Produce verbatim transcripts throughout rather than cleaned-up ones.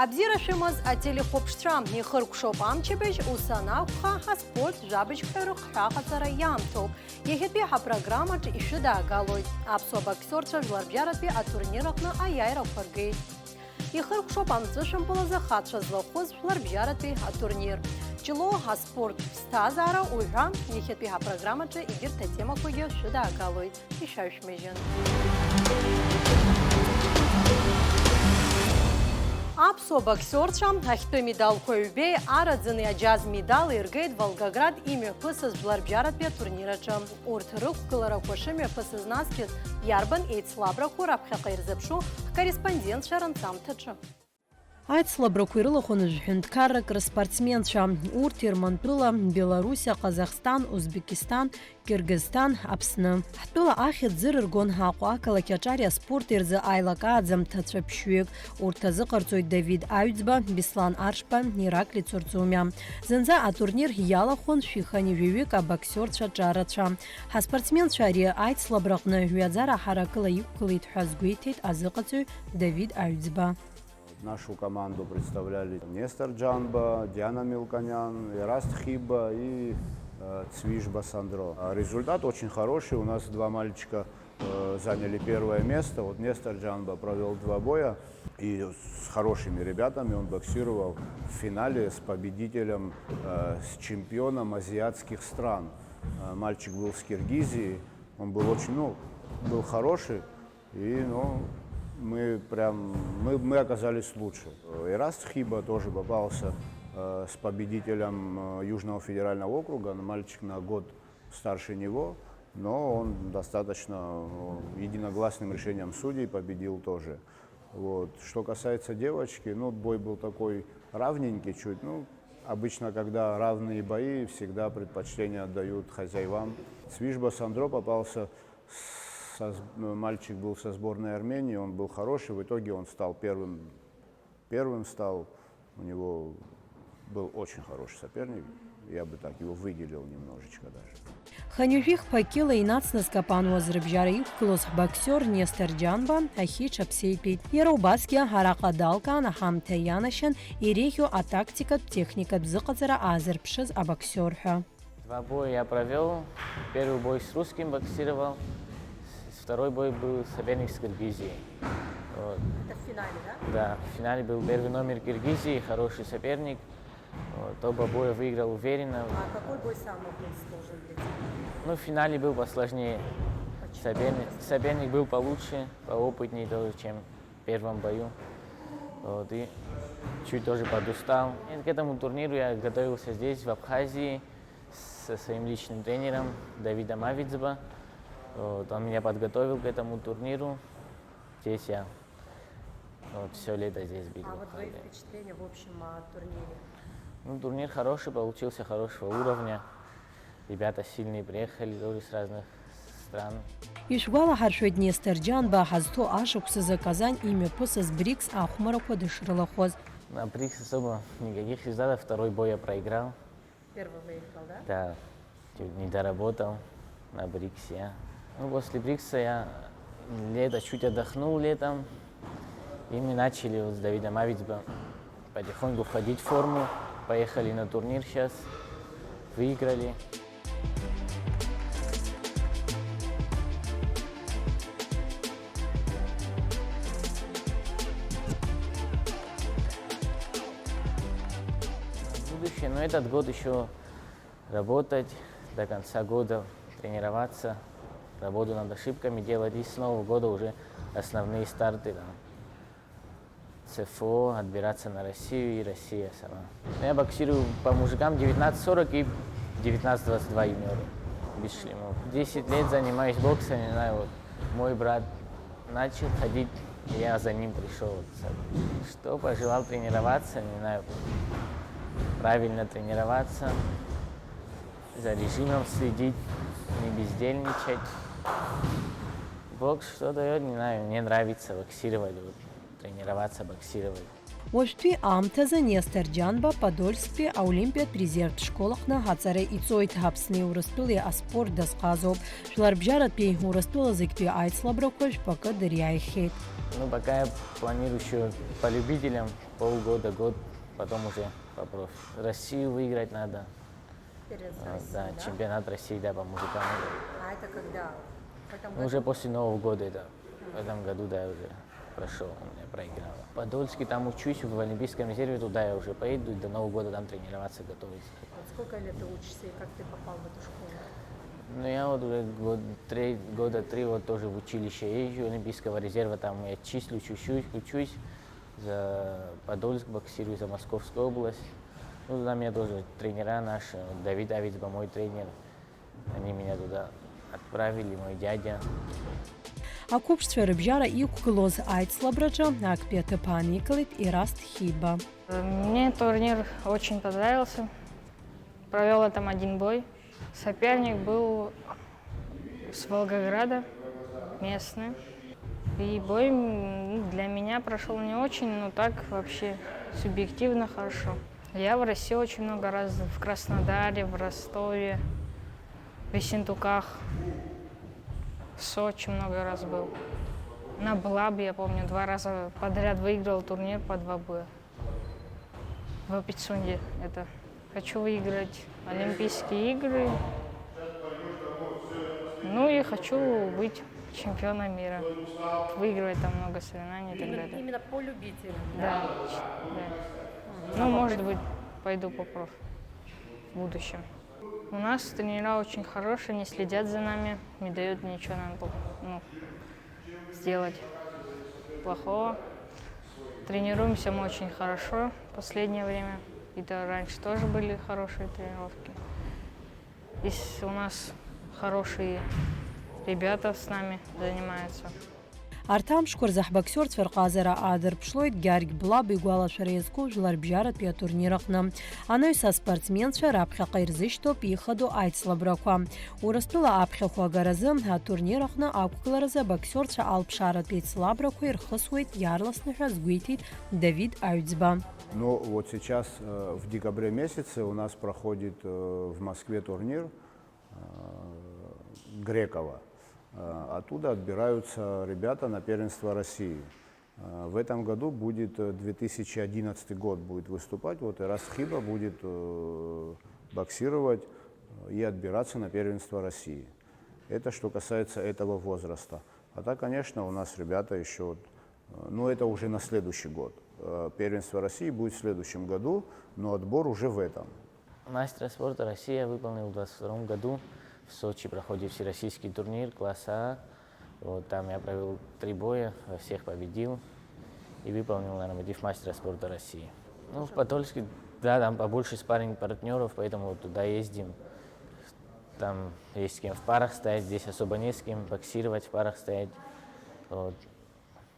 Абзиара шәымаз ателехәаԥшцәа, ихыркәшоуп амчыбжь, ус анакәха, аспорт жәабжьк ҳәа рыхҳәааҟаҵара иаамҭоуп. Иахьатәи ҳапрограммаҿ ишәыдаагалоит аԥсуа боксиорцәа жәларбжьаратәи атурнир аҟны аиааирақәа ргеит. Ихыркәшоуп амҵәышәымпыл азы ахацәа злахәыз жәларбжьаратәи атурнир. Ҷлоу аспорттә ԥсҭазаара уҳәа, иахьатәи ҳапрограммаҿы егьырҭ атемақәагьы шәыдаагалоит. Ишәаҩшәмыжьын. Аԥсуа боксиорцәа ахьтәы медалқәа ҩбеи араӡыни аџьаз медал иргеит Волгоград имҩаԥысыз жәларбжьаратәи атурнир аҿы. Урҭ рықәгыларақәа шымҩаԥысыз наскьоз иарбан еицлабрақәоу раԥхьаҟа ирзыԥшу ҳкорреспондентцәа ранҵамҭаҿы? Аицлабрақәа ирылахәын жәҳәынҭқаррак рыспортсменцәа. Урҭ Ермантәыла, Белоруссиа, Ҟазахстан, Узбекистан, Киргизстан, Аԥсны. Ҳтәыла ахьӡ зырыргон Аҟәа ақалақь аҿари аспорти рзы аилакааӡамҭацәа ԥшьҩык. Урҭ азыҟарҵоит Давид Аҩӡба, Беслан Аршба, Ираклий Цурцумиа. Зынӡа атурнир иалахәын шәи хынҩажәаҩык абоксиорцәа ҿарацәа. Ҳаспортсменцәа ари аицлабраҟны ҩаӡара ҳаракыла иқәгылеит ҳәа азгәеиҭеит азыҟаҵаҩ Давид Аҩӡба. Нашу команду представляли Нестор Джанба, Диана Мелконян, Эраст Хиба и, э, Цвижба Сандро. А результат очень хороший. У нас два мальчика, э, заняли первое место. Вот Нестор Джанба провёл два боя и с хорошими ребятами он боксировал в финале с победителем, э, с чемпионом азиатских стран. Э, мальчик был с Киргизии. Он был очень, ну, был хороший. И, ну, мы прям, мы, мы оказались лучше. Эраст Хиба тоже попался, э, с победителем, э, Южного федерального округа. Мальчик на год старше него, но он достаточно, э, единогласным решением судей победил тоже. Вот. Что касается девочки, ну, бой был такой равненький чуть. Ну, обычно, когда равные бои, всегда предпочтение отдают хозяевам. Цвижба Сандро попался со сб-, мальчик был со сборной Армении, он был хороший, в итоге он стал первым, первым стал, у него был очень хороший соперник, я бы так его выделил немножечко даже. Хынҩажәи хԥа кьыла инацны зкапануаз рыбжьара иқәгылоз ҳбоксиор Нестор Џьанба ахьиҽаԥсеитәит. Иара убасгьы араҟа далкаан аҳамҭа ианашьан иреиӷьу атактикатә техникатә зыҟаҵара аазырԥшыз абоксиор ҳәа. Два боя я провёл. Первый бой с русским боксировал, с-, второй бой был соперник с Киргизией. Вот. Это в финале, да? Да, в финале был первый номер Киргизии, хороший соперник. Вот, оба боя выиграл уверенно. А какой бой самый был сложный для тебя? Ну, в финале был посложнее. Почему? Соперник, соперник был получше, поопытнее тоже, чем в первом бою. Вот, и чуть тоже подустал. И к этому турниру я готовился здесь, в Абхазии, со своим личным тренером Давидом Авидзба. Вот, он меня подготовил к этому турниру. Здесь я вот всё лето здесь бегал. А вот твои впечатления в общем о турнире? Ну, турнир хороший получился, хорошего уровня. Ребята сильные приехали тоже с разных стран. Ишәгәалаҳаршәоит, Нестор Џьанба ҳазҭоу ашықәсазы Казань имҩаԥысыз БРИКС ахәмарақәа дышрылахәыз. На БРИКС особо никаких результатов, второй бой я проиграл. Первый выиграл, да? Да, чуть не доработал на БРИКСе. Ну, после БРИКСа я лето чуть отдохнул летом, и мы начали вот с Давидом Авидзба потихоньку входить в форму. Поехали на турнир сейчас, выиграли. Будущее, но этот год ещё работать до конца года, тренироваться, работу над ошибками делать, и с нового года уже основные старты, там, ЦФО, отбираться на Россию и Россия сама. Ну, я боксирую по мужикам девятнадцать сорок и девятнадцать двадцать два юниоры, без шлемов. Десять лет занимаюсь боксом, не знаю, вот мой брат начал ходить, я за ним пришёл. Вот, что пожелал: тренироваться, не знаю, правильно тренироваться, за режимом следить, не бездельничать. Бокс что даёт, не знаю, мне нравится боксировать, вот, тренироваться, боксировать. Уажәтәи аамҭазы Нестор Џьанба Подольсктәи аолимпиатә резервтә школ аҟны аҵара иҵоит. Аԥсни Урыстәылеи аспорт дазҟазоуп. Жәларбжьаратәи Урыстәыла зегьтәи аицлабрақәа жәпакы дыриааихьеит. Ну, пока я планирую ещё по любителям, полгода, год, потом уже по профи. Россию выиграть надо. Перед А, Россией, да, да? Чемпионат России, да, по мужикам. А это когда? В этом Ну, уже году? После Нового года это. В этом году, да, уже прошёл, он меня проиграл. В Подольске там учусь, в Олимпийском резерве, туда я уже поеду, и до Нового года там тренироваться, готовиться. Вот сколько лет ты учишься и как ты попал в эту школу? Ну, я вот уже год, три, года три вот тоже в училище езжу, Олимпийского резерва там я числюсь, учусь, учусь. За Подольск боксирую, за Московскую область. Ну, туда меня тоже тренера наши, Давид Авицба, мой тренер, они меня туда отправили, мой дядя. Ақәыԥшцәа рыбжьара иқәгылоз аицлабраҿы актәи аҭыԥ ааникылеит Ераст Хиба. Мне турнир очень понравился. Провёл я там один бой. Соперник был с Волгограда, местный. И бой, м, для меня прошёл не очень, но так вообще субъективно хорошо. Я в России очень много раз, в Краснодаре, в Ростове, в Ессентуках, в Сочи много раз был. На Блаб, я помню, два раза подряд выиграл турнир по два боя. В Пицунде это. Хочу выиграть Олимпийские игры. Ну и хочу быть чемпионом мира. Выигрывать там много соревнований и так Именно, далее. Именно по любителям, Да, да? ч-, да. Ну, может быть, пойду по проф в будущем. У нас тренера очень хорошие, не следят за нами, не дают ничего нам пл-, ну, сделать плохого. Тренируемся мы очень хорошо в последнее время. И то раньше тоже были хорошие тренировки. И с-, у нас хорошие ребята с нами занимаются. Арҭ амшқәа рзы ҳбоксиорцәа рҟазара аадырԥшлоит Гьаргь Блаб игәалашәара иазку жәларбжьаратәи атурнир аҟны. Анаҩс аспортсменцәа раԥхьаҟа ирзышьҭоуп ихадоу аицлабрақәа. Урыстәыла аԥхьахә агаразы атурнир аҟны ақәгыларазы абоксиорцәа алԥшааратә еицлабрақәа ирхысуеит иаарласны ҳәа азгәеиҭеит Давид Аҩӡба. Ну, вот сейчас, э, в декабре месяце у нас проходит, э, в Москве турнир, э, Грекова. Э, оттуда отбираются ребята на первенство России. Э, в этом году будет, э, две тысячи одиннадцатый год будет выступать, вот Ирас Хиба будет, э, боксировать, э, и отбираться на первенство России. Это что касается этого возраста. А так, конечно, у нас ребята ещё вот, э, ну, это уже на следующий год. Э, первенство России будет в следующем году, но отбор уже в этом. Мастера спорта России я выполнил в двадцать втором году. В Сочи проходит всероссийский турнир класса А. Вот там я провёл три боя, во всех победил и выполнил норматив мастера спорта России. Ну, в Подольске, да, там побольше спарринг-партнёров, поэтому вот туда ездим. Там есть с кем в парах стоять, здесь особо не с кем боксировать, в парах стоять. Вот.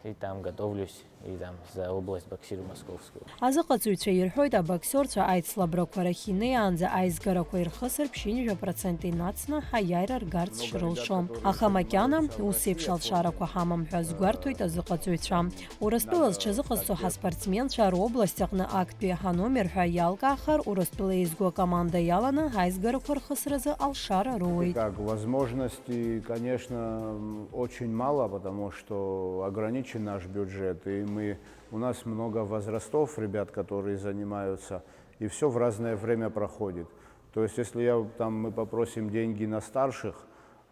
И там готовлюсь, и там за область боксирую московскую. Азыҟаҵаҩцәа ирҳәоит, абоксиорцәа аицлабрақәа рахь инеиаанӡа аизгарақәа ирхысыр ԥшьынҩажәа процент инацны аиааира ргарц шрылшо. Аха макьана ус еиԥш алшарақәа ҳамам ҳәа азгәарҭоит азыҟаҵаҩцәа. Урыстәыла зҽазыҟазҵо ҳаспортсменцәа робласть аҟны актәи аномер ҳәа иалкаахар, Урыстәыла еизго акоманда иаланы аизгарақәа рхысразы алшара роуеит. Как возможности, конечно, очень мало, потому что ограничен наш бюджет, и мы, у нас много возрастов ребят, которые занимаются, и всё в разное время проходит. То есть, если я, там, мы попросим деньги на старших,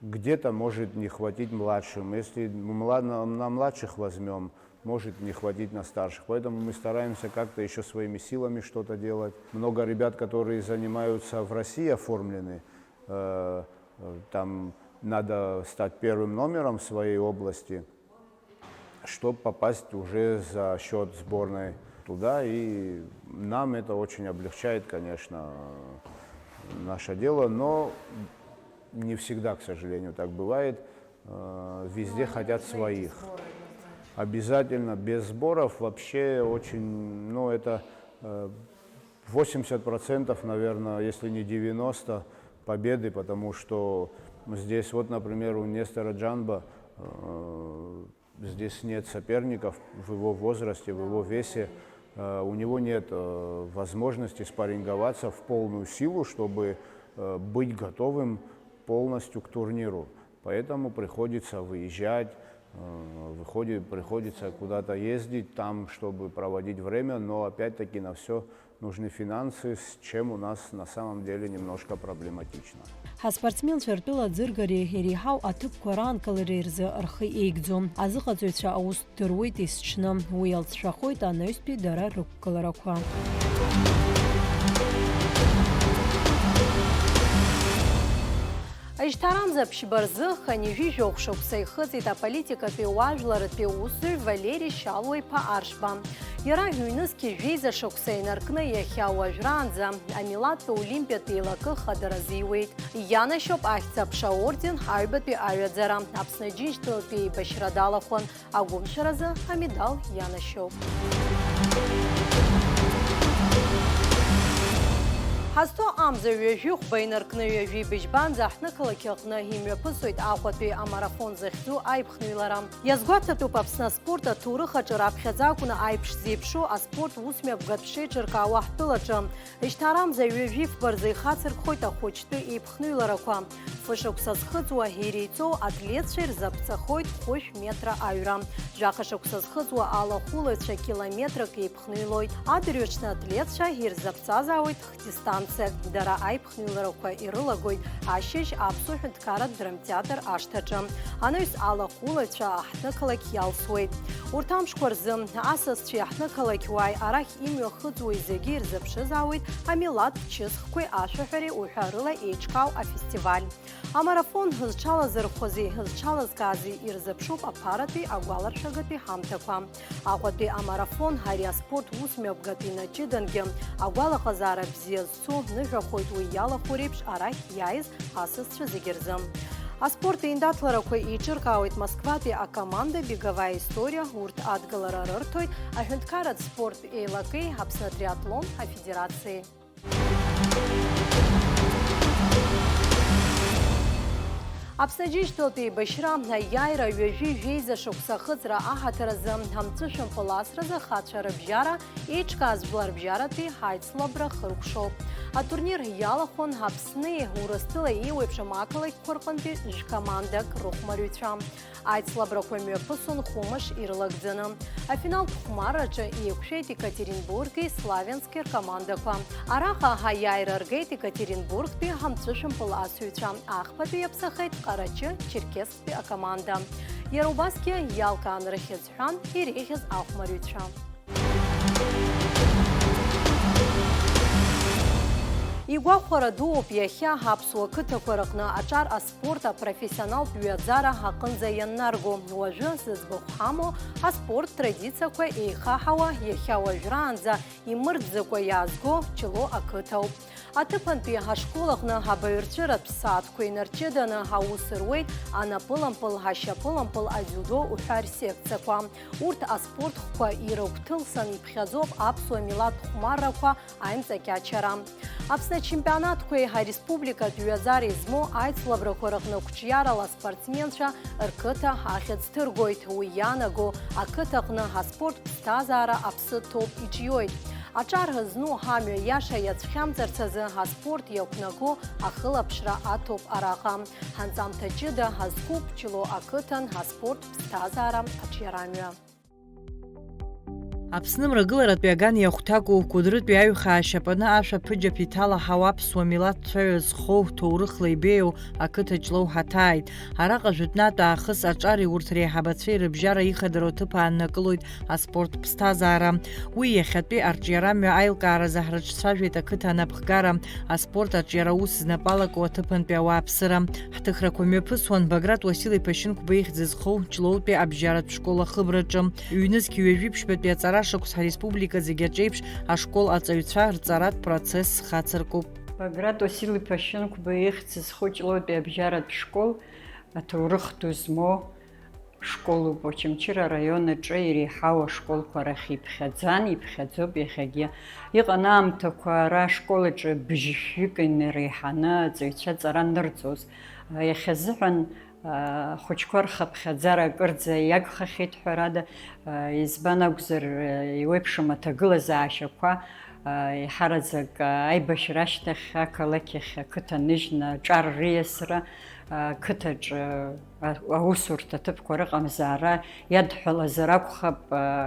где-то может не хватить младшим. Если мла-, на, на младших возьмём, может не хватить на старших. Поэтому мы стараемся как-то ещё своими силами что-то делать. Много ребят, которые занимаются в России, оформлены. Э, э, там надо стать первым номером в своей области, чтоб попасть уже за счёт сборной туда. И нам это очень облегчает, конечно, наше дело, но не всегда, к сожалению, так бывает. Э, везде хотят своих. Обязательно, без сборов вообще очень, ну, это, э, восемьдесят процентов, наверное, если не девяносто, победы, потому что здесь вот, например, у Нестора Джанба, э, здесь нет соперников в его возрасте, в его весе. Э, У него нет э, возможности спарринговаться в полную силу, чтобы э, быть готовым полностью к турниру. Поэтому приходится выезжать, э, выходит, приходится куда-то ездить там, чтобы проводить время, но опять-таки на все нужны финансы, с чем у нас на самом деле немножко проблематично. Ҳаспортсменцәа ртәыла аӡыргареи иреиҳау аҭыԥқәа раанкылареи рзы рхы еигӡом. Азыҟаҵаҩцәа аус ддыруеит есҽны. Уи алҵшәахоит анаҩстәи дара рықәгыларақәа. Ажьҭарамза ԥшьба рзы хынҩажәи жәохә шықәса ихыҵит аполитикатәи уаажәларратәи усзуҩ Валери Шьалуа-иԥа Аршба. Иара ҩнызқь жәеиза шықәса инаркны иахьа уажәраанӡа амилаҭтә олимпиатә еилакы хадара азиуеит. Ианашьоуп Ахьӡ-аԥша аорден аҩбатәи аҩаӡара. Аԥсны Џьынџьтәылатәи еибашьра далахәын. Агәымшәаразы амедал ианашьоуп. Ҳазҭо амза ҩажәи хәба инаркны ҩажәи быжьбанӡа аҳҭнықалақь аҟны имҩаԥысуеит Аҟәатәи амарафон захьӡу аиԥхныҩлара. Иазгәаҭатәуп Аԥсны аспорт аҭоурых аҿы раԥхьаӡа акәны аиԥш зеиԥшу аспорт усмҩаԥгатә шеиҿыркаауа ҳтәылаҿы. Ишьҭарамза ҩажәи фба рзы ихацыркхоит ахәыҷтәы еиԥхныҩларақәа. Фышықәса зхыҵуа иреиҵоу атлетцәа ирзаԥҵахоит хәышә метра аҩра. Жәаха шықәса зхыҵуа алахәылаҩцәа километрак еиԥхныҩлоит. Адырҩаҽны атлетцәа ирзаԥҵазаауеит хдистанциак. Дара аиԥхныҩларақәа ирылагоит ашьыжь Аԥсуа ҳәынҭқарратә драмтеатр ашҭаҿы. Анаҩс алахәылаҩцәа аҳҭнықалақь иалсуеит. Урҭ амшқәа рзы асасцәеи аҳҭнықалақь уааи арахь имҩахыҵуеи зегьы ирзыԥшызаауеит амилаҭтә чысхқәеи ашәаҳәареи уҳәа рыла еиҿкаау афестиваль. Амарафон зҽалазырхәызи зҽалазкаази ирзыԥшуп аԥаратәи агәаларшәагатәи ҳамҭақәа. Аҟәатәи амарафон ари аспорт усмҩаԥгатә инаҷыдангьы агәалаҟазаара бзиа зцу ныҳәахоит уи иалахәу реиԥш арахь иааиз асасцәа зегьы рзы. Аспорт еиндаҭларақәа еиҿыркаауеит Москватәи акоманда Беговая история, урҭ адгылара рырҭоит аҳәынҭқарратә спорт еилакеи Аԥсны атриатлон афедерациеи. Аԥсны Џьынџьтәылатәи еибашьра аиааира ҩажәи жәеиза шықәса ахыҵра аҳаҭыр азы амҵәышәымпыл асразы ахацәа рыбжьара еиҿкааз жәларбжьаратәи аицлабра хыркәшоуп. Атурнир иалахәын Аԥсни Урыстәылеи еиуеиԥшым ақалақьқәа рҟынтәи жәкомандак рыхәмарҩцәа. Аицлабрақәа мҩаԥысон хәымш ирылагӡаны. Афиналтә хәмарраҿы еиқәшәеит Екатеринбурги Славянски ркомандақәа. Араҟа аиааира ргеит Екатеринбургтәи амҵәышәымпыл асыҩцәа, ахԥатәи иаԥсахеит Ҟарачы-Черкессктәи акоманда. Иара убасгьы иалкаан рыхьӡ ҳәан иреиӷьыз ахәмарҩцәа. Игәахәара дууп иахьа аԥсуа қыҭақәа рыҟны аҿар аспорт апрофессионалтә ҩаӡара аҟынӡа ианнарго. Уажәы зыӡбахә ҳамоу аспорт традициақәа еихаҳауа, иахьа уажәраанӡа имырӡыкәа иаазго Ҷлоу ақыҭауп. Аҭыԥантәи ашкол аҟны абаҩрҵәыратә сааҭқәа инарҷыданы аус руеит анапылампыл, ашьапылампыл, адиудо уҳәа рсекциақәа. Урҭ аспорт хкқәа ирыгәҭылсан иԥхьаӡоуп аԥсуа милаҭ хәмаррақәа аимҵакьачара. Аԥсны ачемпионатқәеи ареспубликатә ҩаӡареи змоу аицлабрақәа рыҟны қәҿиарала аспортсменцәа рқыҭа ахьӡ ҭыргоит. Уи иаанаго ақыҭаҟны аспорт ԥсҭазаара аԥсы ҭоуп, иҿиоит. Аҿар зну ҳамҩа иаша иацәхьамҵарц азы аспорт иақәнаго ахылаԥшра аҭоуп араҟа. Ҳанҵамҭа ҷыда ҳазқәуп Ҷлоу ақыҭан аспорт ԥсҭазаара аҿиарамҩа. Аԥсны мрагыларатәи аган иахәҭаку Кәыдрытәи аҩхаа ашьапаны ашәаԥыџьаԥ иҭалаҳау аԥсуа милаҭ цәаҩа зхоу, ҭоурыхла ибеиоу ақыҭа Ҷлоу ҳаҭааит. Араҟа жәытәнатә аахыс аҿари урҭ реиҳабацәеи рыбжьара ихадароу аҭыԥ ааннакылоит аспорт ԥсҭазаара. Уи иахьатәи арҿиарамҩа аилкааразы ҳрыҿцәажәеит ақыҭа анапхгара, аспорт аҿиара аус знапы алаку аҭыԥантәи ауааԥсыра. Ҳҭыхрақәа мҩаԥысуан Баграт Уасил-иԥа Шьынқәба ихьӡ зхоу Ҷлоутәи абжьаратә школ ахыбраҿы. Ҩнызқь ҩажәи ԥшьбатәи аҵара шықәс ҳареспублика зегь аҿеиԥш ашкол аҵаҩцәа рҵаратә процесс хацыркуп. Баграт Уасил-иԥа Шьынқәба ихьӡ зхоу Ҷлоутәи абжьаратә школ аҭоурых ду змоу школуп. Очамчыра араион аҿы иреиҳау ашколқәа рахь иԥхьаӡан, иԥхьаӡоуп иахьагьы. Иҟан аамҭақәа ара ашкол аҿы быжьшәҩык инареиҳаны аҵаҩцәа аҵара анырҵоз. Иахьазыҳәан Ахәыҷқәа рхыԥхьаӡара акырӡа иагхахьеит, ҳәарада, избан акәзар, еиуеиԥшым аҭагылазаашьақәа, еиҳараӡак аибашьра ашьҭахь ақалақь ахь ақыҭа ныжьны аҿар риасра, ақыҭаҿ аусурҭа аҭыԥқәа рыҟамзаара иадҳәалазар акәхап,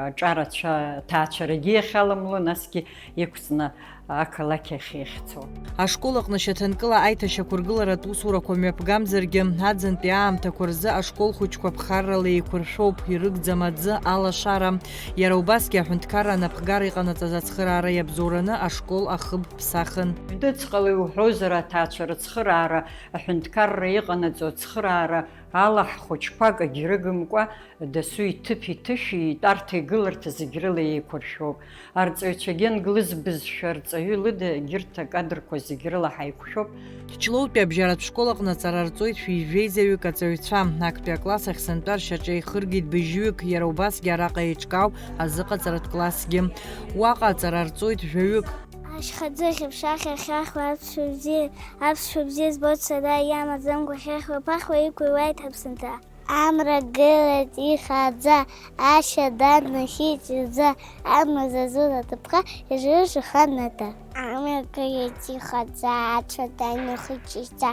аҿарацәа, аҭаацәарагьы иахьаламло, насгьы иқәҵны ақалақь ахь иахьцо. Ашкол аҟны шьаҭанкыла аиҭашьақәыргыларатә усурақәа мҩаԥгамзаргьы, аӡынтәи аамҭақәа рзы ашкол хәыҷқәа ԥхаррала еиқәыршәоуп, ирыгӡам аӡы, алашара. Иара убасгьы аҳәынҭқарра анапхгара иҟанаҵаз ацхыраара иабзоураны ашкол ахыб ԥсахын. Ҩныҵҟала иуҳәозар, аҭаацәа рыцхыраара, аҳәынҭқарра иҟанаҵо ацхыраара ала ҳхәыҷқәа акгьы рыгымкәа, дасу иҭыԥ иҭышәи итәарҭа игыларҭа зегь рыла еиқәыршәоуп. Арҵаҩцәагьы англыз бызшәа арҵаҩы лыда егьырҭ акадрқәа зегь рыла ҳаиқәшәоуп. Ҷлоутәи абжьаратә школ аҟны аҵара рҵоит шәи-жәеизаҩык аҵаҩцәа. Актәи акласс ахь сынтәа ршьаҿа еихыргеит быжьҩык, иара убасгьы араҟа еиҿкаауп азыҟаҵаратә классгьы. Уаҟа аҵара рҵоит жәаҩык. Ашьхаӡыхь аԥша хьахьахьуа аԥсшәа бзиа, аԥсшәа бзиа збоит сара, иамаӡамкәа хьахьуа ԥахьуа иқәыҩуеит аԥсынҵа. Амра гылеит ихаӡа, ашьа данахьиҵәаӡа, амра зазур аҭыԥха, ижыжыхан ада. Амра гылеит ихаӡа, ацәа данахьиҵәаӡа,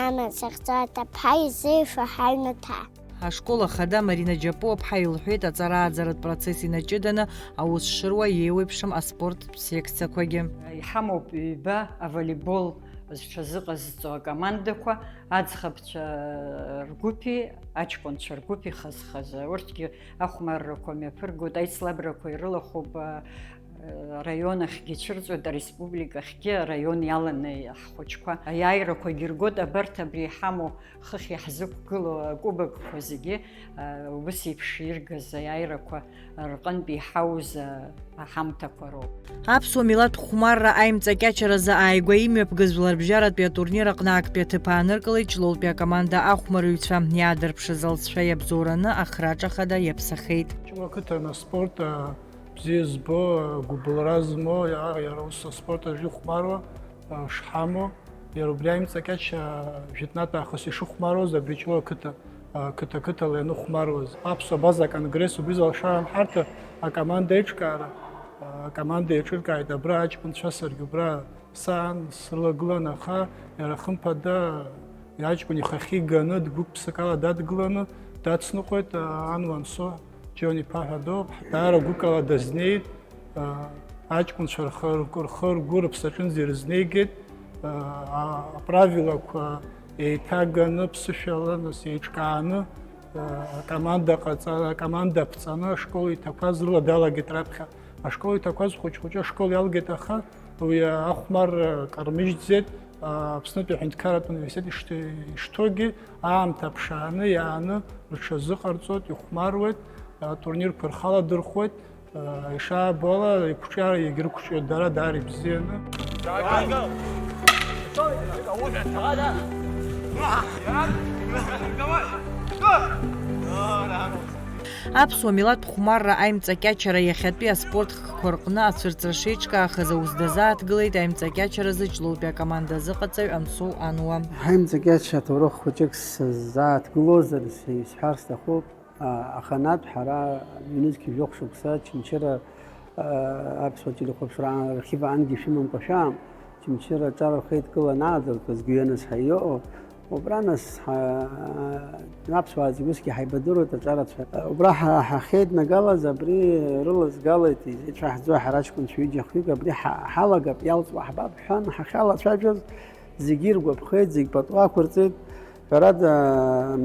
амра захьӡо аҭыԥха, изеиӷьу ҳаҩнаҭа. Ашкол ахада Марина Џьапуаԥҳа илҳәеит, аҵара ааӡаратә процесс инаҷыданы аус шыруа еиуеиԥшым аспорттә секциақәагьы. Иҳамоуп ҩба аволейбол зҽазыҟазҵо акомандақәа, аӡӷабцәа ргәыԥи аҷкәынцәа ргәыԥи хаз-хазы. Урҭгьы ахәмаррақәа мҩаԥыргоит, аицлабрақәа ирылахәуп, а, араион ахьгьы ицәырҵуеит, ареспублика ахьгьы араион иаланы ҳхәыҷқәа. Аиааирақәагьы ргоит, абарҭ абри иҳамоу хыхь иаҳзықәгылоу акубокқәа зегьы, а, убыс еиԥш иргаз аиааирақәа рҟынтә иҳауз, а, аҳамҭақәа роуп. Аԥсуа милаҭ хәмарра аимҵакьачаразы ааигәа имҩаԥгаз жәларбжьаратәи атурнир аҟны актәи аҭыԥ ааныркылеит Ҷлоутәи акоманда ахәмарыҩцәа. Иаадырԥшыз алҵшәа иабзоураны ахраҿа хада иаԥсахеит. Ҷлоу ақыҭан аспорт, а, бзиа збо, а, гәыбылра змоу, иа-, иара ус аспорт аҿы ихәмаруа, а, шҳамоу, иара убри аимҵакьач, а, жәытәнатә аахыс ишыхәмаруаз абри Ҷлоу ақыҭа, а, қыҭа-қыҭала ианыхәмаруаз. Аԥсуа Абаза аконгресс убри залшаран ҳарҭ акоманда еиҿкаара, а, акоманда еиҿыркааит абра аҷкәынцәа, саргьы убра саан срылагылан, аха иара хымԥада аҷкәын ихахьы иганы, дгәык-ԥсыкала дадгыланы дацныҟәеит, а, ан уанцо. Џьон иԥа ҳәа доуп, даара гәыкала дазнеит, аа, аҷкәынцәа рхы, рхы, ргәы рыԥсаҿынӡа ирызнеигеит, аа, аправилақәа еиҭаганы, ԥсышәала нас еиҿкааны, аа, акоманда ҟаҵа-, акоманда ԥҵаны ашкол иҭақәаз рыла далагеит раԥхьа. Ашкол иҭақәаз хәыҷ-хәыҷы ашкол иалгеит, аха уи ахәмарра кармыжьӡеит. Аԥснытәи аҳәынҭқарратә университет ишҭ-, ишҭогьы аамҭа ԥшааны иааны рҽазыҟарҵоит, ихәмаруеит, атурнирқәа рхы аладырхәуеит, ишаабо ала, иқәҿиара иагьрықәҿиоит дара даара ибзианы. Аԥсуа милаҭ хәмарра аимҵакьачара иахьатәи аспорт хкқәа рҟны ацәырҵра шеиҿкаахаз аус дазааҭгылеит аимҵакьачаразы Ҷлоутәи акоманда азыҟаҵаҩ Ансоу Ануа. Ҳаимҵакьача аҭоурых хәыҷык сзааҭгылозар, исҳәар сҭахуп, а, аханатә ҳара ҩнызқь жәохә шықәса Очамчыра, а, аԥсуа телехәаԥшра архив ангьы шәымамкәа шәаам, Очамчыра аҿар рхеидкыла анааӡарҭәаз гәҩаназ ҳаиоу, Убра нас ҳа-, аԥсуаа зегь усгьы ҳаибадыруеит, аҿарацәа. Убра ҳа-, ҳахьеиднагалаз абри рылазгалеит, изеицәаҳӡои ҳара аҷкәынцәа ҩыџьа хҩык, абри ҳа-, ҳалагап, иалҵуа ҳбап, ҳҳәан, ҳахьалацәажәоз зегьы иргәаԥхеит, зегь пату ақәырҵеит. Ҳәарада,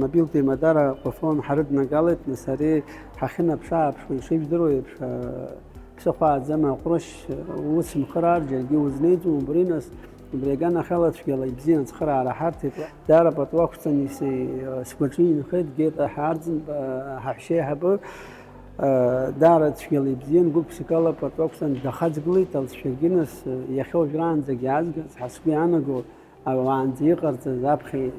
мобилтә еимадара Кәафон ҳарыднагалеит, нас ари ҳахьынаԥшы-ааԥшуа, ишыжәдыруа еиԥш, ԥсыхәа ааӡам аҟәрышь, уцымхыраар, џьаргьы узнеиӡом, убри нас, убри аганахьала цәгьала ибзиан ацхыраара ҳарҭеит. Даара пату ақәҵан ис-, сгәаҿы инхеит, Гета Ҳарӡынба, ҳаҳәшьеиҳабы, даара цәгьала ибзиан, гәык-ԥсыкала пату ақәҵан дахаҵгылеит, алҵшәагьы нас, иахьа уажәраанӡагь иаазгаз, ҳа сгәы иаанаго, Уаанӡа иҟарҵаз аԥхьа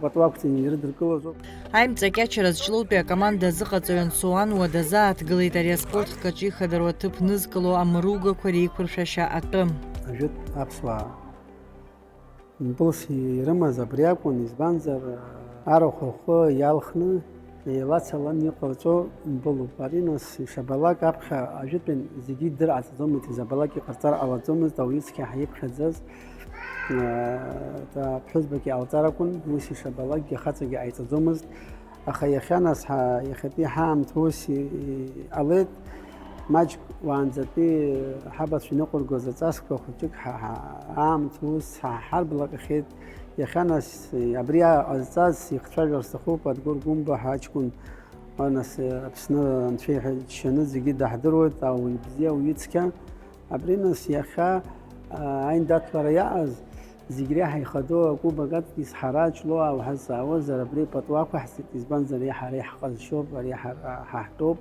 пату ақәҵаны ирыдыркылозоуп. Аимҵакьачара зҿлоутәи акоманда азыҟаҵаҩ Ансоу Ануа дазааҭгылеит ари аспорт хкаҿы ихадароу аҭыԥ нызкыло амыругақәа реиқәыршәашьа атәы. Ажәытә аԥсуаа мпылс ирымаз абри акәын, избанзар, Арахә рхәы иалхны, еилацалан иҟарҵо мбылуп. Ари нас ишабалак аԥхьа ажәытәан зегьы идырҟаҵаӡомызт, изабалак иҟарҵар ҟалаӡомызт, ауаҩыцқьа ҳаиԥхьаӡаз, аа, аԥҳәызбагьы ҟалҵар акәын, ус ишабалакгьы ахаҵагьы ҟаиҵаӡомызт. Аха иахьа нас ҳа-, иахьатәи ҳаамҭа ус и-, иҟалеит, маҷк уаанӡатәи ҳабацәа иныҟәыргоз аҵасқәа хәыҷык ҳа-, ҳа-, аамҭа ус ҳа-, ҳарблаҟьахьеит. Иахьа нас абри ҟазҵаз ихцәажәар сҭахуп, Адгәыр Гәымба ҳәа аҷкәын, нас Аԥсны анцәа иҳәа-, иџьшьаны зегьы даҳдыруеит, ауаҩ бзиа, ауаҩы цқьа. Абри нас иахьа, а, аиндаҭлара иааз, зегь реиҳа ихадоу акубок аҵкьыс ҳара Ҷлоу ҳәа зҵаауазар, абри пату ақәаҳҵеит, избанзар, ари ҳара иаҳҟазшьоуп, ари ҳара ҳаҳтәоуп,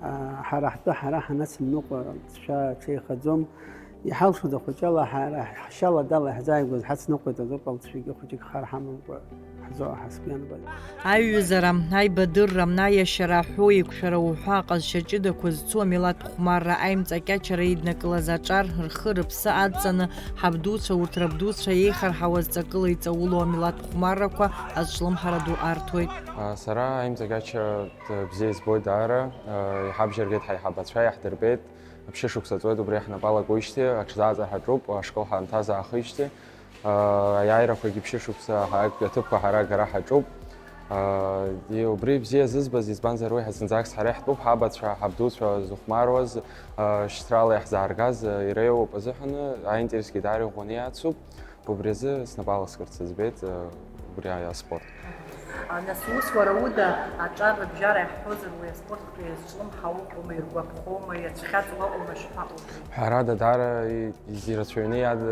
а, ҳара ҳтәы ҳара ҳанацымныҟәа, ҵшәа ҽеихаӡом. Иҳалшоз ахәыҷала ҳара ҳшьала дала иаҳзааигәаз ҳацныҟәеит азоуп, алҵшәагьы хәыҷык хар ҳамамкәа ҳзоуҳа сгәы иаанагоит. Аиҩызара, аибадырра, аиашьара, аҳәоу еиқәшәара уҳәа аҟазшьа ҷыдақәа зцу амилаҭ хәмарра аимҵакьачара иднакылаз аҿар рхы-рыԥсы адҵаны, ҳабдуцәа, урҭ рабдуцәа еихарҳауаз ҵакыла иҵаулоу амилаҭ хәмаррақәа азҿлымҳара ду арҭоит. Сара аимҵакьача бзиа избоит даара, иҳабжьаргеит ҳаиҳабацәа, иаҳдырбеит, ԥшьышықәса ҵуеит убри ҳнапы алакуижьҭеи, аҽӡааҵа ҳаҿуп, ашкол ҳанҭазаахижьҭеи. Аиааирақәагьы ԥшьышықәса ҳаак-, аҭыԥқәа ҳара агара ҳаҿуп. Убри бзиа зызбаз, избанзар, уи ҳа зынӡаск ҳара иаҳтәуп, ҳабацәа, ҳабдуцәа зыхәмаруаз, шьҭрала иаҳзааргаз, иреиуоуп азыҳәан, аинтересгьы даара иӷәӷәаны иацуп. Убри азы снапы аласкырц зыӡбеит, убри аспорт. А, нас ус уара уда аҿар рыбжьара иаҳҳәозар, уи аспорттәи зҿлымҳа уҟоума, иргәаԥхоума, иацәхьаҵуа ыҟоума, шԥаҟоу? Ҳәарада, даара и-, ирацәаҩны иад-,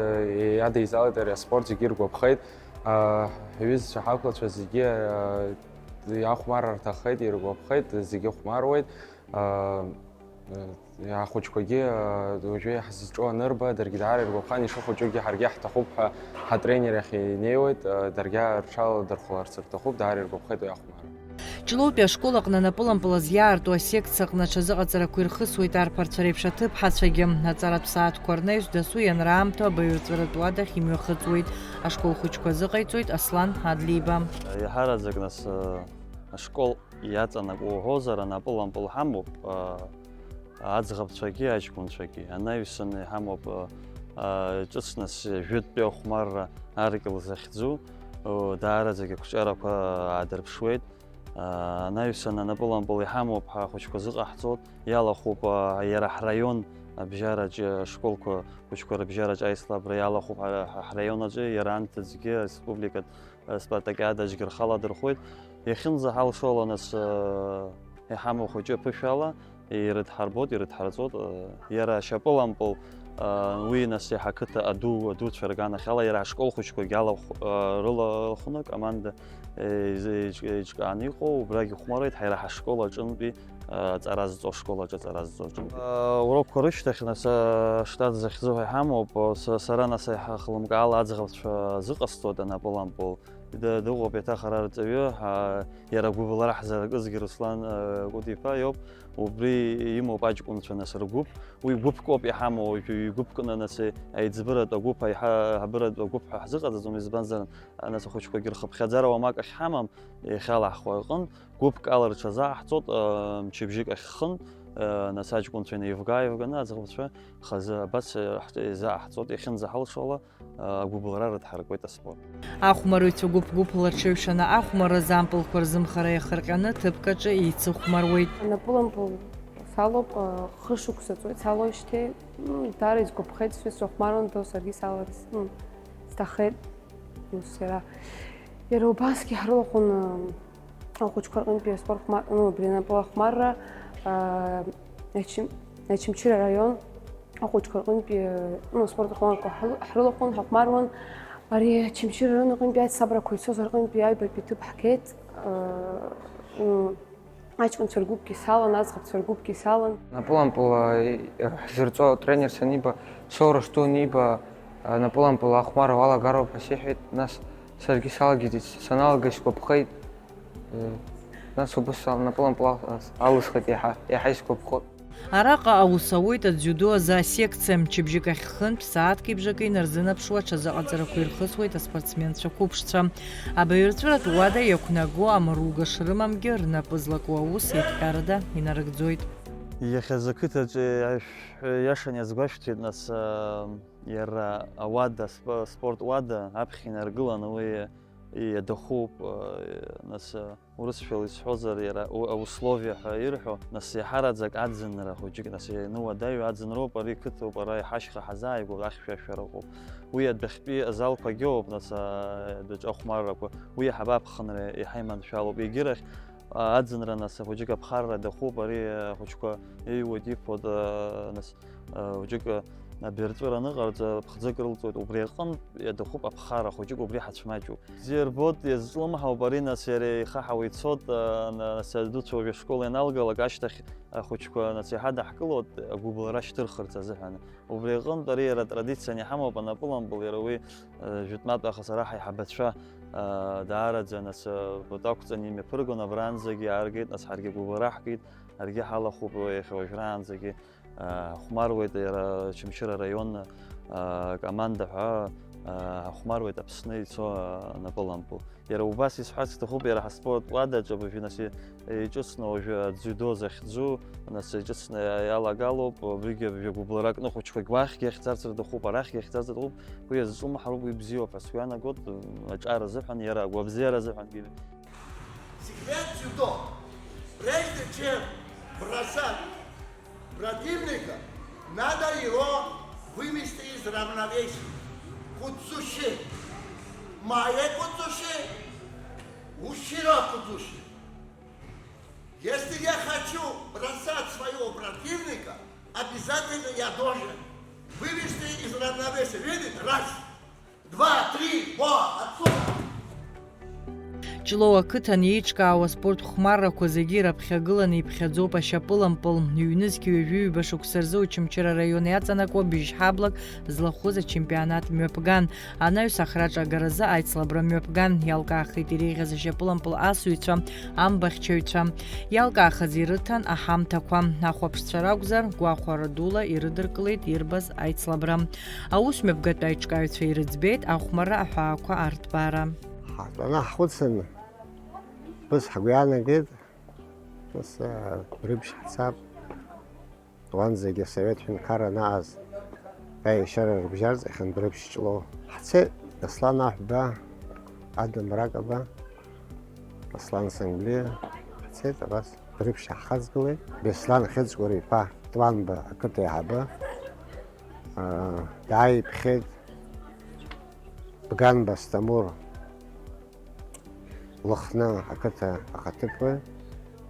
иадеизалеит ари аспорт, зегьы иргәаԥхеит. А, ҳҩызцәа, ҳақәлацәа зегьы, а, иахәмарра рҭаххеит, иргәаԥхеит, зегьы хәмаруеит. А, а, ахәыҷқәагьы, а, уажәы иаҳзыҿу анырба, даргьы даара иргәаԥхан, ишыхәыҷугьы ҳаргьы ҳҭахуп ҳәа ҳатренер иахь инеиуеит, а, даргьы рҽаладырхәаларц рҭахуп, даара иргәаԥхеит уи ахәмарра. Ҷлоутәи ашкол аҟны напылампыл азиаарту асекциа аҟны аҽазыҟаҵарақәа ирхысуеит арԥарцәа реиԥш аҭыԥҳацәагьы. Аҵаратә сааҭқәа рнаҩс дасу ианраамҭоу абаҩрҵәыратә уадахь имҩахыҵуеит. Ашкол хәыҷқәа азыҟаиҵоит Аслан Адлиба. Иаҳараӡак нас, ашкол иаҵанакуа уҳәозар, анапылампыл ҳамоуп, аӡӷабцәагьы аҷкәынцәагьы. Анаҩсан иҳамоуп, ҿыц нас жәытәтәи ахәмарра аркьыл захьӡу, даараӡагьы ақәҿиарақәа аадырԥшуеит. Анаҩсан анапылампыл иҳамоуп, ҳа ахәыҷқәа зыҟаҳҵоит, иалахәуп, а, иара ҳраион абжьараҿы, ашколқәа хәыҷқәа рыбжьараҿы аицлабра иалахәуп ҳара, ҳа, ҳраион аҿы, иара анҭыҵгьы ареспубликатә, а, спартакиада аҿгьы рхы аладырхәуеит. Иахьынӡаҳалшо ала, нас, а, иҳамоу хәыҷы аԥышәала, ирыдҳарбоит, ирыдҳарҵоит, э, иара ашьапылампыл, э, уи нас иаҳа ақыҭа аду, адуцәа рганахьала, иара ашкол хәыҷқәагьы алахә-, э, рылахәны акоманда, э, из-, еиҿ-, еиҿкааны иҟоу, убрагь ихәмаруеит, ҳара ҳашкол аҿынтәи, э, аҵара зҵо ашкол аҿы, аҵара зҵо аҿынтәи. Э, урокқәа рышьҭахь нас, э, аштат захьӡу ҳәа иҳамоуп, э, са-, сара нас иаҳа хлымкаала аӡӷабцәа зыҟасҵоит анапылампыл. Ды-, дыҟоуп еиҭах ара рҵаҩы, ҳа, иара агәыбылра ҳзаркызгьы Руслан, э, Кәыта-иԥа иоуп. Убри имоуп аҷкәынцәа нас ргәыԥ. Уи гәыԥк ауп иҳамоу, уажәы ҩ-гәыԥкны нас аиҵбыратә агәыԥ, аиҳа-, аиҳабыратә агәыԥ ҳәа ҳзыҟаҵаӡом, избанзар, нас ахәыҷқәагьы рхыԥхьаӡара уамак ахьҳамам, иахьала ҳхәы аҟынтә. Гәыԥк ала рҽазааҳҵоит, э, мчыбжьык ахьхын, э, нас аҷкәынцәа инаивга-ааивганы аӡӷабцәа хазы абас, э, ҳҿы изааҳҵоит, иахьынӡаҳалшо ала. Агәыбылра рыдҳаркуеит аспорт. Ахәмарыҩцәа гәыԥ-гәыԥла рҽеиҩшаны ахәмарразы ампылқәа рзымхара иахырҟьаны ҭыԥк аҿы еицыхәмаруеит. Анапылампыл салоуп, хышықәса ҵуеит салоижьҭеи, м, даара исгәаԥхеит, сҩызцәа хәмаруан, саргьы саларц, м, сҭахеит, ус иара. Иара убасгьы ҳрылахәын, м, Ахәыҷқәа рҟынтәи аспорт хәмар-, ну, абри анапыла хәмарра, аа, Ачым-, Очамчыра араион ахәыҷқәа рҟынтәи, ну, аспорт ахәмаррақәа ҳры-, ҳрылахәын, ҳахәмаруан. Ари Очамчыра араион аҟынтәи аицлабрақәа ицоз рҟынтәи аҩбатәи ҭыԥ ҳгеит. Аҷкәынцәа ргәыԥгьы салан, аӡӷабцәа ргәыԥгьы салан. Напылампыл, э, ҳзырҵо атренер саниба, соура шду аниба, э, напылампыл ахәмарра уалагароуп ҳәа сиҳәеит, нас саргьы салагеит, саналагагь сгәаԥхеит, э, нас убыс напылампыл ал-, алысхит, иаҳа, иаҳа исгәаԥхоит. Араҟа аус ауеит адзиудо азы асекциа, мчыбжьык ахь хынтә, сааҭки бжаки инарзынаԥшуа аҽазыҟаҵарақәа ирхысуеит аспортсменцәа қәыԥшцәа. Абаҩрҵәыратә уада иақәнаго амаруга шрымамгьы, рнапы злаку аус еидҟьарада инарыгӡоит. Иахьазы ақыҭаҿы ашә-, иашан иазгәашәҭеит, нас, а, иара ауада, асп-, аспорт уада аԥхьа инаргыланы уи иадахуп, а, нас, а, урысшәала исҳәозар, иара у-, аусловиа ҳәа ирҳәо, нас, иаҳараӡак аӡынра хәыҷык, нас, иануадаҩу аӡынроуп, ари қыҭоуп, ара иҳашьха ҳазааигәоуп, ахьшәашәара ыҟоуп. Уи адәахьтәи азалқәагьы ыҟоуп, нас, а, адәаҿы ахәмаррақәа, уи иаҳабы аԥхынра иҳаиманшәалоуп. Егьырахь, а, аӡынра, нас, хәыҷык аԥхарра аҭахуп, ари ахәыҷқәа иҩуеит, иԥоит, а, нас, а, хәыҷык, а, абаҩрҵәыра аныҟарҵа, ԥхӡык рылҵуеит, убри аҟынтә иаҭахуп аԥхара, хәыҷык убри ҳацәмаҷуп. Бзиа рбоит, иазҿлымҳауп ари, нас, иара ихаҳауа ицоит, а, на-, нас, адуцәа уажәы ашкол ианалгалак ашьҭахь ахәыҷқәа, нас, иаҳа даҳкылоит, агәыбылра шьҭырхырц азыҳәан. Убри аҟынтә ари иара традициан иҳамоуп, анапылампыл иара уи, а, жәытәнатә аахыс ара ҳаиҳабацәа, а, даараӡа, нас, а, пату ақәҵаны имҩаԥыргон, абранӡагьы ааргеит, нас ҳаргьы агәыбылра ҳгеит, ҳаргьы ҳалахәуп иахьа уажәраанӡагьы. Ҳхәмаруеит иара Очамчыра араион акоманда ҳәа, ҳхәмаруеит Аԥсны ицо анапылампыл. Иара убас исҳәарц сҭахуп, иара ҳаспорт уадаҿы абыржәы, нас, иҿыцны уажәы адзиудо захьӡу, нас, иҿыцны иалагалоуп, абригьы абыржәы агәыбылра кны ахәыҷқәагь уахьгьы иахьӡарц рҭахуп, арахьгьы иахьӡарц рҭахуп, уи иазҿлымҳароуп, уи бзиоуп ҳәа сгәы иаанагоит, аҿар азыҳәан, иара агәабзиара азыҳәангьы. Секрет дзюдо. Прежде чем бросать противника, надо его вывести из равновесия. Кудзуши. Мае кудзуши. Уширо кудзуши. Если я хочу бросать своего противника, обязательно я должен вывести из равновесия. Видите? Раз. Два, три, во, отсюда! Ҷлоу ақыҭан еиҿкаау аспорт хәмаррақәа зегьы ираԥхьагыланы иԥхьаӡоуп ашьапылампыл. Ҩнызқь ҩажәи ҩба шықәса рзы Очамчыра араион иаҵанакуа бжьҳаблак злахәыз ачемпионат мҩаԥган. Анаҩс ахраҿы агаразы аицлабра мҩаԥган. Иалкаахеит иреиӷьыз ашьапылампыл асыҩцәа, амбахьчаҩцәа. Иалкаахаз ирыҭан аҳамҭақәа. Ахәаԥшцәа ракәзар, гәахәара дула ирыдыркылеит ирбаз аицлабра. Аус мҩаԥгатә аиҿкааҩцәа ирыӡбеит ахәмарра аҳәаақәа арҭбаара. Ҳатәаны ҳхәыцын, быс ҳгәы иаанагеит, быс, а, Брыԥшь ҳцап. Уанӡагьы асовет ҳәынҭқарра анаҟаз, аешьара рыбжьарҵахьан Брыԥшь Ҷлоу. Ҳцеит, Аслан Аҳәба, Адам Ракаба, Аслан Санглиа, ҳцеит абас. Брыԥшь ҳхаҵгылеит. Беслан Хьыҵкәыр-иԥа Тәанба ақыҭа аиҳабы, аа, дааиԥхьеит. Бганба Асҭамыр Лыхны ақыҭа ахаҭыԥуаҩ.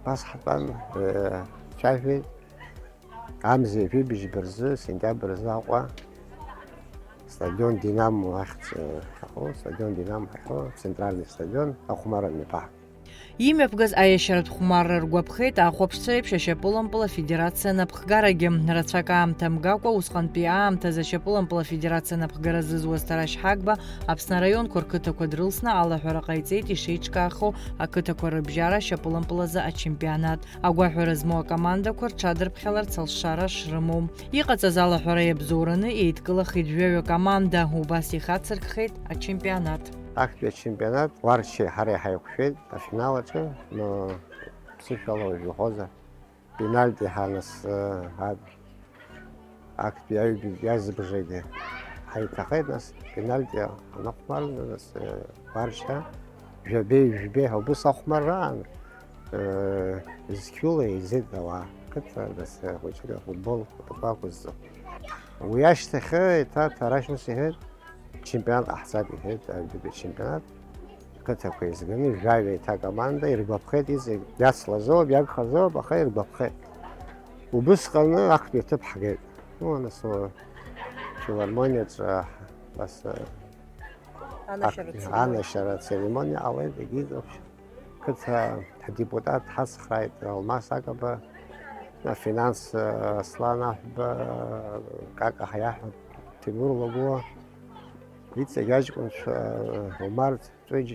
Абас ҳтәан, э, цәажәеит. Амза ҩажәи быжьба рзы, сентиабр рзы Аҟәа, стадион Динамо ахьӡ, э, ҳәахьоу, стадион Динамо ҳәахьоу, центральный стадион, ахәмарра мҩаԥаҳгеит. Имҩаԥгаз аиашьаратә хәмарра ргәаԥхеит ахәаԥшцәа реиԥш ашьапылампыл афедерациа анапхгарагьы. Рацәак аамҭа мгакәа, усҟантәи аамҭазы ашьапылампыл афедерациа анапхгара зызуаз Ҭарашь Ҳагба Аԥсны араионқәа рқыҭақәа дрылсны алаҳәара ҟаиҵеит ишеиҿкаахо ақыҭақәа рыбжьара ашьапылампыл азы ачемпионат. Агәаҳәара змоу акомандақәа рҽадырԥхьаларц алшара шрымоу. Иҟаҵаз алаҳәара иабзоураны еидкылахеит жәаҩа команда, убас ихацыркхеит ачемпионат. Актәи ачемпионат Уарчеи ҳареи ҳаиқәшәеит афинал аҿы, но ԥсышәала уажә иуҳәозар, пенальти ҳанас, э, ад-, актәи аҩбатәи азыбжагьы ҳаиҭахеит, нас, пенальти анахәмарны, нас, э, Уарча, жәабеи, жәбеи ҳәа убыс ахәмарраан, э, зқьула еизеит ауаа, қыҭа, нас, э, хәыҷык афутбол, футбол ақәызҵо. Уи ашьҭахь, э, еиҭа Ҭарашь ус иҳәеит, чемпионат ҟаҳҵап, иҳәеит, аҩбатәи чемпионат. Қыҭақәа еизганы, жәаҩа еиҭа акоманда, иргәаԥхеит иҵегь. Иацлазоуп, иагхазоуп, аха иргәаԥхеит. Убысҟаны актәи аҭыԥ ҳгеит. Ну, нас, филармониаҿы, нас, Анашьара ак-, церемониа. Анашьара ацеремониа ҟалеит, егьиҵ вообще. Қыҭа ҳдепутат ҳацхрааит, Алмас Акаба, афинанс, Аслан Аҳәба, Кака ҳаиаҳәа Тимур Лагәуа, иҵегь аҷкәынцәа, Омар Ҵәыџь,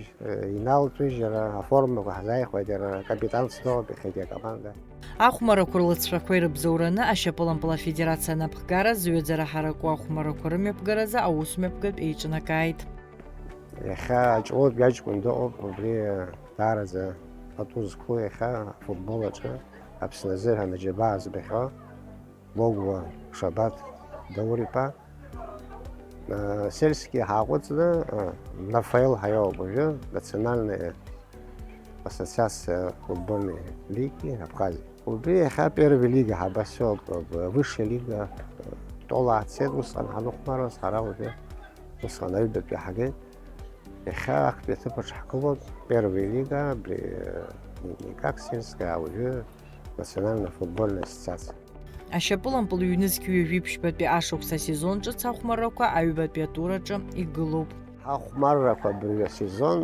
Инал Ҵәыџь, иара аформақәа ҳзааихәеит, иара акапитанс ноуп иахьагьы акоманда. Ахәмаррақәа рлыҵшәақәа ирыбзоураны ашьапылампыл афедерациа анапхгара зҩыӡара ҳараку ахәмаррақәа рымҩаԥгаразы аусмҩаԥгатә еиҿнакааит. Иахьа Аҷлоутәи аҷкәын дыҟоуп, убри даараӡа пату зқәу иахьа афутбол аҿы Аԥсны азыҳәан аџьабаа збахьоу Логәуа Шабаҭ Даур-иԥа. Сельски ҳааҟәыҵны, Нафаел ҳаиоуп уажәы, национальная ассоциация футбольной лиги Абхазии. Убри иахьа первая лига ҳабасоуп, высшая лига, тәола ҳцеит, усҟан ҳанахәмаруаз ҳара уажәы, усҟан аҩбатәи ҳагеит. Иахьа актәи аҭыԥ аҿы ҳгылоуп, первая лига, абри, не как сельская, а уажәы национальная футбольная ассоциация. Ашьапылампыл ҩнызқь ҩажәи ԥшьбатәи ашықәс асезон ҿыц ахәмаррақәа аҩбатәи атур аҿы игылоуп. Ҳахәмаррақәа абыржәы асезон,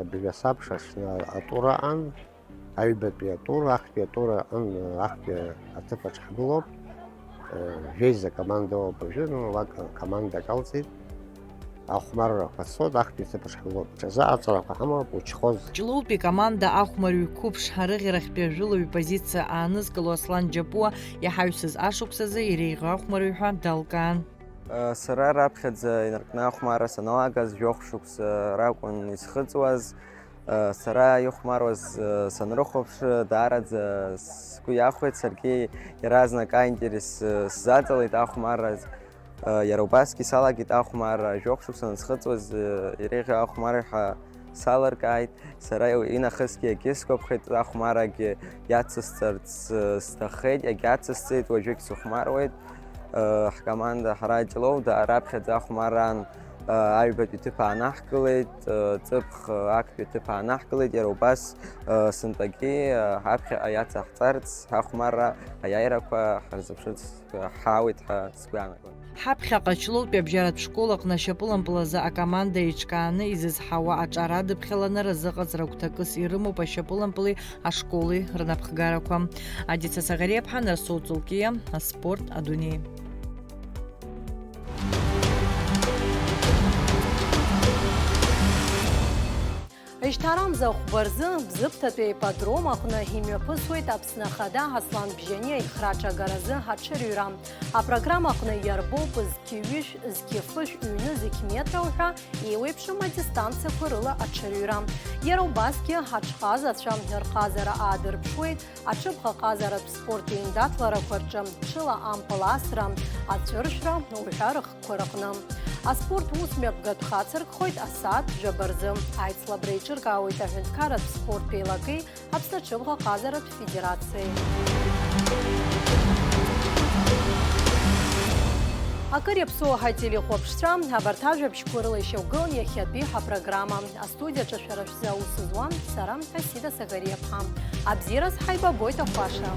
абыржәы асабша аҽны атур аҟан, аҩбатәи атур, актәи атур аҟан, актәи аҭыԥ аҿы ҳгылоуп. Жәеиза команда ауп уажәы, ну, лак командак алҵит. Ахәмаррақәа цоит, актәи аҭыԥ аҿы ҳгылоуп. Ҽазы аҵарақәа ҳамоуп, учхоз. Ҷлоутәи команда ахәмарҩ қәыԥш арыӷьарахьтәи ажәылаҩ позициа аанызкыло Аслан Џьапуа иҳаҩсыз ашықәсазы иреиӷьу ахәмарҩ ҳәа далкаан. Сара раԥхьаӡа инаркны ахәмарра саналагаз жәохә шықәса ракәын исхыҵуаз. Сара ихәмаруаз санрыхәаԥш, даараӡа сгәы иахәеит, саргьы иаразнак аинтерес сзаҵалеит ахәмарра. Иара убасгьы салагеит ахәмарра, жәохә шықәса анысхыҵуаз, иреиӷьу ахәмарра ҳәа салыркааит. Сара инахысгьы егьысгәаԥхеит, ахәмаррагьы иацысҵарц сҭаххеит, иагьацысҵеит, уажәыгь сыхәмаруеит. Ҳкоманда ҳара Ҷлоу, да, раԥхьаӡа ахәмарраан, аҩбатәи ҭыԥ аанаҳкылеит, ҵыԥх актәи ҭыԥ аанаҳкылеит, иара убас, сынтәагьы, ҳаԥхьаҟа иацаҳҵарц, ҳахәмарра аиааирақәа ҳарзыԥшырц ҳаауеит ҳәа сгәы иаанагоит. Ҳаԥхьаҟа Ҷлоутәи абжьаратә школ аҟны ашьапылампыл азы акоманда еиҿкааны изызҳауа аҿар адыԥхьаланы разыҟаҵара гәҭакыс ирымоуп ашьапылампыли ашколи рнапхгарақәа. Адица Саӷариаԥҳа, Нарсоу Ҵулкиа, аспорт адунеи. Ишьҭарамза хәба рзы Бзыԥҭатәи аипподром аҟны имҩаԥысуеит Аԥсны Ахада Аслан Бжьаниа ихраҿагаразы аҽырҩра. Апрограмма аҟны иарбоуп зқьи ҩышә, зқьи фышә, ҩны зқьи метра уҳәа еиуеиԥшым адистанциақәа рыла аҽырҩра. Иара убасгьы аҽҟазацәа рҟазара аадырԥшуеит, аҽыбӷаҟазаратә спорт еиндаҭларақәа рҿы ҽыла ампыл асра, аҵәыршәра уҳәа рыхкқәа рыҟны. Аспорт усмҩаԥгатә хацыркхоит асааҭ жәаба рзы. Аицлабра еиҿыркаауеит аҳәынҭқарратә спорттә еилакеи Аԥсны аҽыбӷаҟазаратә федерациеи. Акыр иаԥсоу ҳаителехәаԥшцәа, абарҭ ажәабжьқәа рыла ишьақәгылан иахьатәи ҳапрограмма. Астудиаҿы шәара шәзы аус зуан сара, Асида Сагариаԥҳа. Абзиараз ҳаибабоит ахәаша.